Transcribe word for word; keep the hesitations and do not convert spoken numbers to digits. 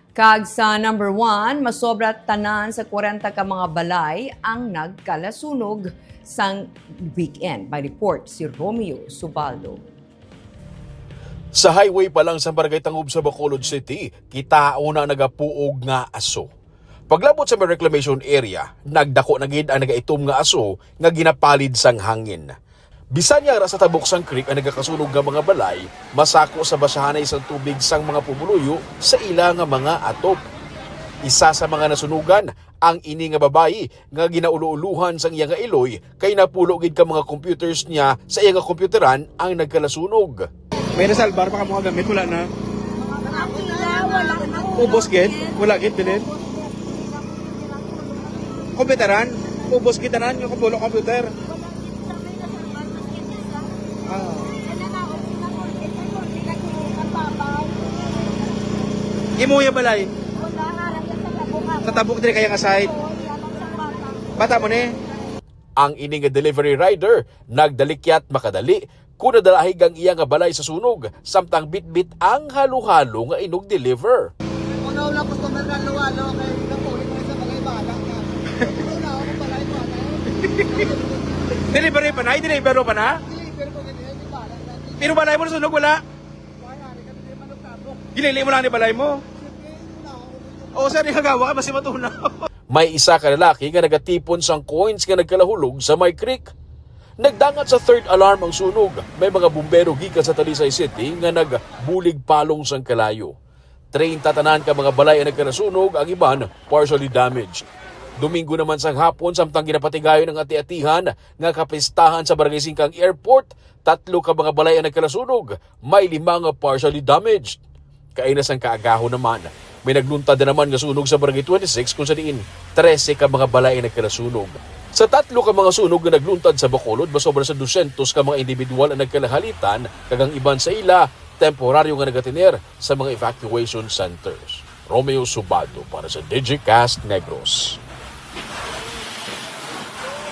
Kag sa number one, masobra tanan sa kwarenta ka mga balay ang nagkalasunog sang weekend. May report si Romeo Subaldo. Sa highway pa lang sa Barangay Tangub sa Bacolod City, kita una nagapuog nga aso. Paglabot sa may reclamation area, nagdako na gid ang nagaitom nga aso nga ginapalid sang hangin. Bisan yara sa tabok sang creek ang nagakasunog nga mga balay, masako sa basyahanay sang tubig sang mga pumuluyo sa ila nga mga atop. Isa sa mga nasunugan ang ini nga babayi nga ginaulo-uluhan sang iya nga iloy kay napulo gid ka mga computers niya sa iya nga kompyuteran ang nagkalasunog. May nasalbar pa ka mga gamit, wala na. Ubos gid, wala gid bilin. Kompyuteran, ubos gid tanan yung kapulo computer. Ah. Imo yung balay? Sa tabok diri kaya nga side. Bata mo ni? Ang ini nga delivery rider nagdalikyat makadali kun nadalahig ang iya nga balay sa sunog, samtang bitbit ang halo-halo nga inug-deliver. Una-una customer na luwalo kay napulit na sa balay bala na. Una ako balay bala. Delivery pa na? Deliver pa na? Deliver ko ganyan yung bala na. Pero balay mo nasunog, wala? Wala rin kami yung manok-tabok. Gilili mo lang ni balay mo? Siyempre, una ako. O sa ni hagawa ka, basi matunaw. May isa ka lalaki nga nagatipon sang coins nga nagkalahulog sa may creek. Nagdangat sa third alarm ang sunog. May mga bumbero gikan sa Talisay City nga nagbulig palong sang kalayo. Treinta tanan ka mga balay ang nagkanasunog, ang iban partially damaged. Domingo naman sang hapon, samtang ginapatigayon ang ati-atihan nga kapistahan sa Barangay Singkang Airport, tatlo ka mga balay ang nagkanasunog, may lima nga partially damaged. Kaina sang kaagahon naman, may nagluntad na naman nga sunog sa Barangay twenty-six, kung sa diin trese ka mga balay ang nagkanasunog. Sa tatlo ka mga sunog nga nagluntad sa Bacolod, masobra sa dusyentos ka mga individual ang nagkalahalitan, kag ang iban sa ila temporaryo nga nagatener sa mga evacuation centers. Romeo Subaldo para sa Digicast Negros.